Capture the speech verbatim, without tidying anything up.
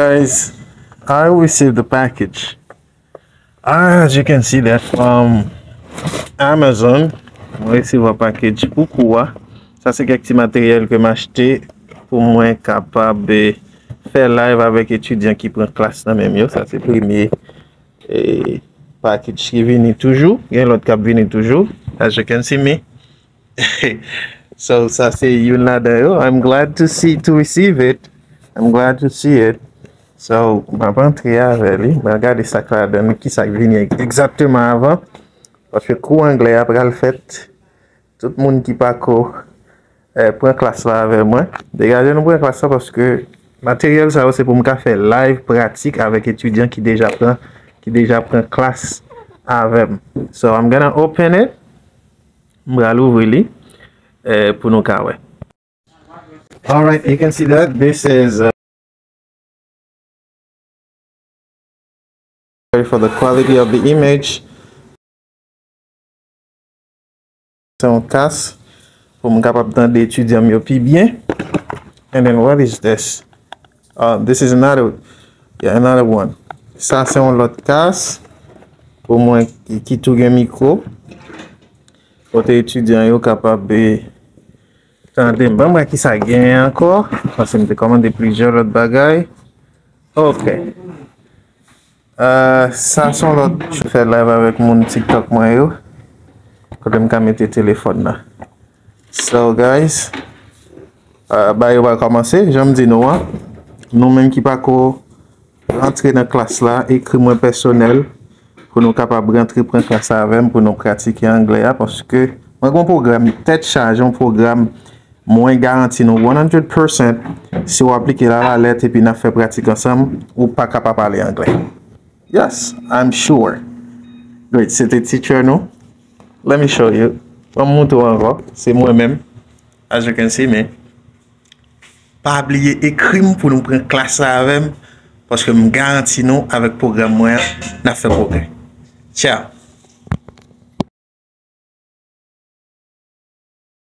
Guys, I received the package. As you can see that from Amazon, mwen resevwa package pou kou a. Sa se kèk ti materyèl ke m achte pou mwen kapab eh, fè live avèk etidyan ki pran klas nan menm yo. Sa se premye eh, package ki vini toujou. Gen lòt k ap vini toujou. As you can see me. So sa se youn ladan yo. I'm glad to see to receive it. I'm glad to see it. So m ap antre avè li. Mwen gade sa k ladan li, ki sa k vini egzakteman avan. Paske kou anglè a pral fèt. Tout moun ki pa ko eh, pran klas la avè mwen. Degaje nou pran klas la paske materyèl sa yo se pou m ka fè live pratik avèk etidyan ki deja pran ki deja pran klas avè m. So I'm gonna open it. M pral ouvri li eh, pou nou ka wè. Alright, you can see that this is uh, sorry for the quality of the image. Se yon kas pou m kapab tande etidyan m yo pi byen. And then what is this? Uh, this is another, yeah, another one. Sa se yon lòt kas pou mwen ki, ki tou gen mikwo. Kote etidyan yo kapab eh, tande m. Ban m wè ki sa genyen ankò. Paske m te kòmande plizyè lòt bagay. Ok. Uh, sa se yon lòt, m fè live avèk moun TikTok mwen yo. Kote m ka mete telefòn nan. So guys, uh, ba yo pral kòmanse, jan m di nou an. Nou menm ki pa ko rantre nan klas la, ekri mwen pèsonèl pou nou kapab rantre pran klas la avè m pou nou pratike anglè a, paske mwen gen yon pwogram tèt chaje, yon pwogram mwen garanti nou one hundred percent, si w aplike l alalèt epi n ap fè pratik ansanm, ou pa ka pa pale anglè. Yes, I'm sure. Great, se te teacher nou. Let me show you. Ban m montre w ankò. Se mwen menm. As you can see me. Pa bliye ekri m pou nou pran klas la avè m, paske m garanti nou avèk pwogram mwen an, n ap fè pwogrè. Ciao.